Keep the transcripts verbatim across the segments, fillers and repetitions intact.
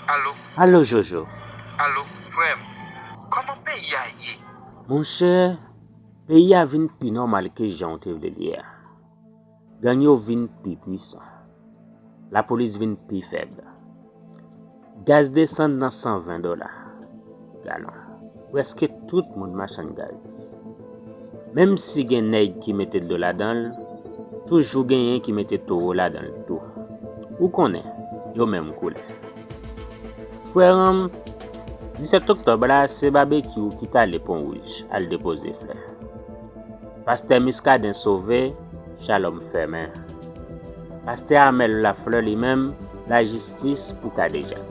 Alo. Alo, Jojo. Alo, frè m. Kòman peyi a ye? Monchè, peyi a vin pi nòmal ke jan w te vle li a. Gang yo vin pi pwisan. Lapolis vin pi fèb. Gaz desann nan san ven dola galon. Prèske tout moun machann gaz. Menm si gen nèg ki mete dlo ladan l, toujou genyen ki mete towo ladan l tou. Ou konnen, yo menm koulè. Frè m, disèt oktòb la, se Babekyou ki t ale Pon Wouj al depoze flè. Pastè Muscadin sove, Shalom fèmen. Pastè Amel Lafleur li menm, lajistis pou Kadejak.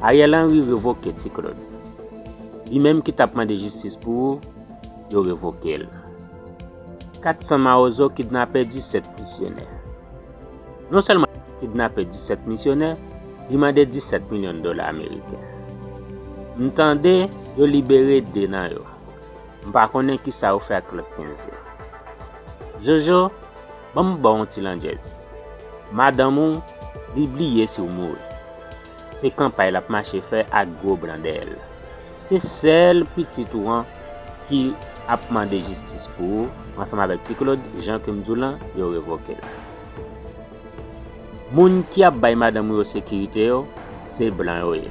Ariel Henry revoke Ti Claude. Li menm ki t ap mande jistis pou ou, yo revoke l. Kat san Mawozo kidnape disèt misyonè. Non sèlman kidnape disèt misyonè, li mande disèt milyon dola ameriken. M tande yo libere de nan yo. M pa konnen kisa yo fè ak lòt kenz yo. Jojo, ban m ba w yon ti landjèz. Madanm ou, li bliye si w mouri. Se kanpay l ap mache fè ak gwo blan dèyè l. Se sèl pitit ou an ki ap mande jistis pou ou, ansanm avèk Ti Claude, jan ke m di w lan, yo revoke l. Moun ki ap bay madanm ou yo sekirite yo, se blan yo ye.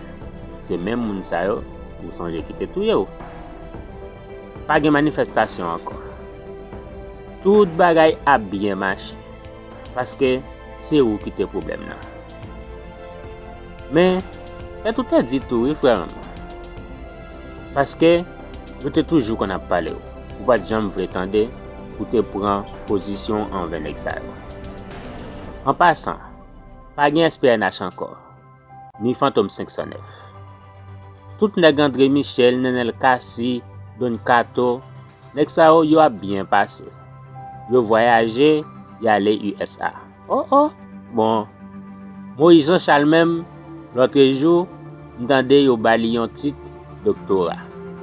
Se menm moun sa yo, ou sonje ki te touye w. Pa gen manifestasyon ankò. Tout bagay ap byen mache. Paske se ou ki te pwoblèm nan. Men, tèt ou pèdi tou wi, frè m. Paske yo te toujou konn ap pale w. Ou pa t janm vle tande pou te pran pozisyon anvè nèg sa yo. An pasan, pa gen S P N H ankò, ni Fantom senk san nèf. Tout nèg André Michel, Nenel Cassy, Don Kato, nèg sa yo, yo ap byen pase. Yo vwayaje, y ale U S A. Oh, oh! Bon, Moïse Jean Charles menm, lòtrejou, m tande yo ba li yon tit doktora.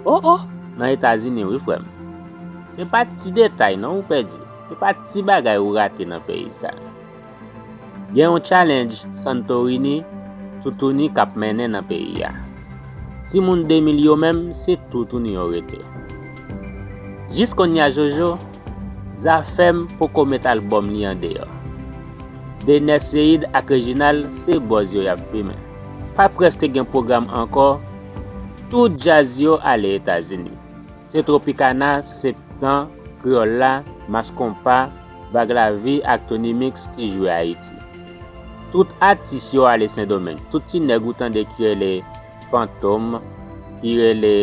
Oh, oh! Nan Etazini, wi, frè m. Se pa ti detay, non, ou pèdi. Se pa ti bagay ou rate nan peyi sa. Gen yon challenge Santorini, toutouni k ap mennen nan peyi a. Timoun de mil yo menm, se toutouni yo rete. Jis kounye a, Jojo, Zafèm poko met albòm li an deyò. Dener Ceide ak Reginald, se bòz yo y ap fimen. Pa prèske gen pwogram ankò, tout djaz yo ale Etazini. Se Tropicana, Septan, Kreyòl la, Mass Konpa, Vag Lavi ak Tony Mix ki jwe Ayiti. Tout atis yo ale Sendomeng. Tout ti nèg ou tande ki rele Fantom, ki rele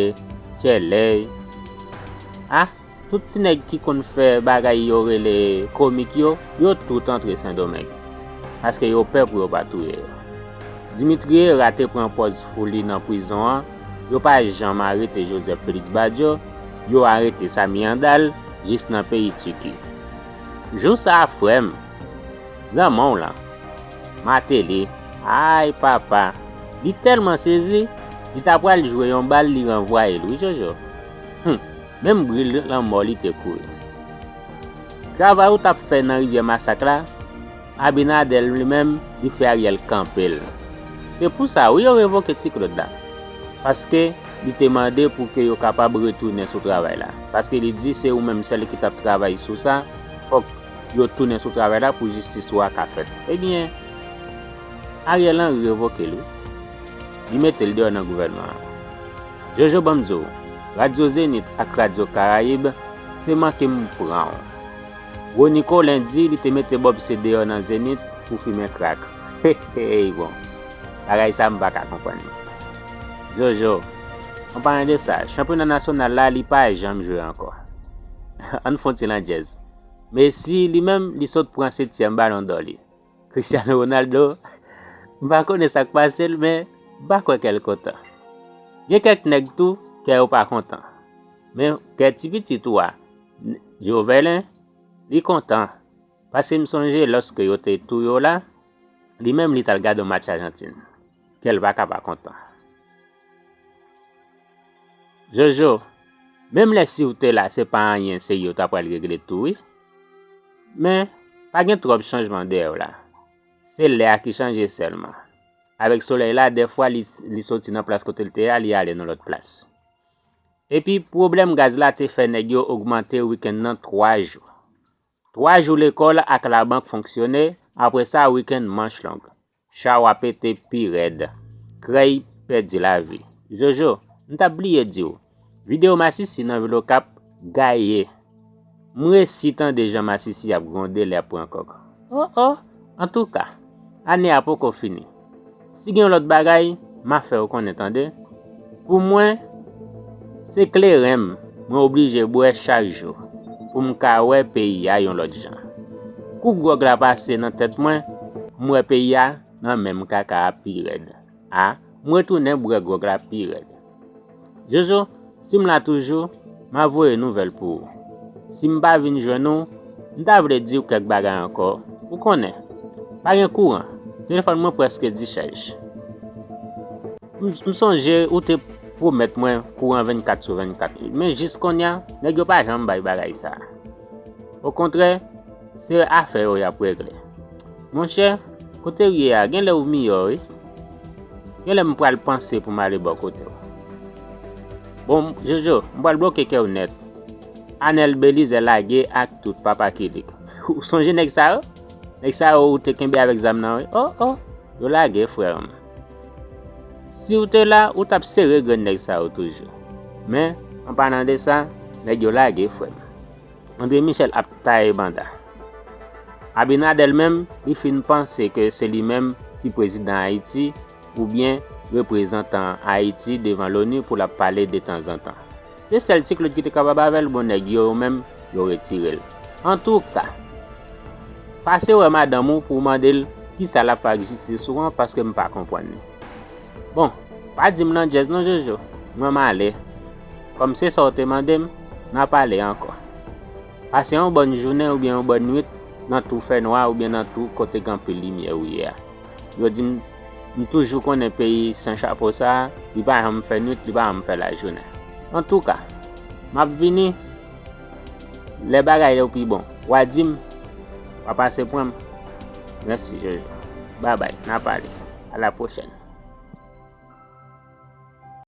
Tchèlèy. Ah, tout ti nèg ki konn fè bagay yo rele komik yo, yo tout antre Sendomeng. Paske yo pè pou yo pa touye yo. Dimitri Hérard te pran pòz fou li nan prizon an, yo pa janm arete Joseph Félix Badio, yo arete Samy Handal jis nan peyi Tiki. Jou sa a, frè m, zanmi w lan, Martelly, ay papa, li tèlman sezi, li ta pral jwe yon bal, li ranvwaye l wi, Jojo. Hum, menm bri lanmò li te kouri. Travay ou t ap fè nan rivyè Masak la, Abinader li menm, li fè Ariel kanpe l. Se pou sa wi yo revoke Ti Claude la. Paske li te mande pou ke yo kapab retounen sou travay la. Paske li di se ou menm sèl ki t ap travay sou sa, fòk yo tounen sou travay la pou jistis ou a ka fèt. Ebyen, Ariel Henry revoke l wi. Li mete l deyò nan gouvènman an. Jojo, ban m di w, Radyo Zenith ak Radyo Karayib, se manke m pran w. Rony Colin di li te mete Bob C deyò nan Zenith pou fimen krak. Hey, hey, bon. Bagay sa m pa ka konprann li. Jojo, an palan de sa, chanpyona nasyonal la, li pa janm jwe ankò. Ann fè yon ti landjèz. Messi, li menm, li sot pran setyèm Ballon d'Or li. Cristiano Ronaldo, m pa konnen sa k pase l, men m pa kwè kè l kontan. Gen kèk nèg tou, kè yo pa kontan. Men kè ti pitit ou a, Jovelin, li kontan. Paske m sonje lòske yo te touye w la, li menm li t al gade yon match Ajantin. Kè l pa ka pa kontan. Jojo, menm lè si w te la, se pa anyen serye w ta pral regle tou wi. Men, pa gen twòp chanjman dèyè w la. Se lè a ki chanje sèlman. avèk solèy la, dèfwa li, li soti nan plas kote l te ye a, li ale nan lòt plas. Epi pwoblèm gaz la te fè nèg yo ogmante wikenn nan twa jou. Twa jou lekòl ak labank fonksyone, apre sa wikenn manch long. Chawa pete pi rèd. Krèy pèdi lavi. Jojo, m t ap bliye di w, videyo masisi nan vil Okap gaye. M resi tande jan masisi ap gwonde lè ap pran kòk. Oh oh! Antouka, ane a poko fini. Si gen yon lòt bagay, m a fè w konnen tande. Pou mwen, se kleren m mwen oblije bwè chak jou pou m ka wè peyi a yon lòt jan. Kou gwòg la pase nan tèt mwen, m wè peyi a nan menm kaka a pi rèd. A, m retounen bwè gwòg la pi rèd. Jojo, si m la toujou, m a voye nouvèl pou ou. Si m pa vin jwenn ou, m ta vle di w kèk bagay ankò. Ou konnen, pa gen kouran, telefòn mwen prèske dichaj. M, m sonje ou te pwomèt mwen kouran vennkat sou vennkat, men jis kounye a, nèg yo pa janm bay bagay sa a. Okontrè, se afè yo y ap regle. Monchè, kote w ye a, genlè w miyò, wi. Genlè m pral panse pou m ale bò kote w. Bon, Jojo, m pral bloke kè w nèt. Anèl Belizè lage ak tout papa Kilik. Ou sonje nèg sa yo? Nèg sa yo ou te kenbe avèk zam nan, wi. Oh, oh, yo lage, frè m. Si w te la, ou t ap sere grenn nèg sa yo toujou. Men, an palan de sa, nèg yo lage, frè m. André Michel ap taye banda. Abinader menm, li fin panse ke se li menm ki prezidan Ayiti oubyen reprezantan Ayiti devan l'ONU pou l ap pale detanzantan. Se sèl ti Claude ki te kapab avè l, bon nèg yo, yo menm, yo retire l. Antouka, pase wè madanm ou pou w mande l kisa l ap fè ak jistis ou an, paske m pa konprann li. Bon, pa di m nan djèz non, Jojo. Mwen m ale. Kòm se sa w te mande m, n a pale ankò. Pase yon bòn jounen oubyen yon bòn nwit nan twou fènwa oubyen nan twou kote gen anpil limyè ou ye a. Yo di m, m toujou konnen peyi san chapo sa a, li pa janm fè nwit, li pa janm fè lajounen. Antouka, m ap vini lè bagay yo pi bon. W a di m, w a pase pran m. Mèsi, Jojo. Babay, n a pale. A la pwochèn.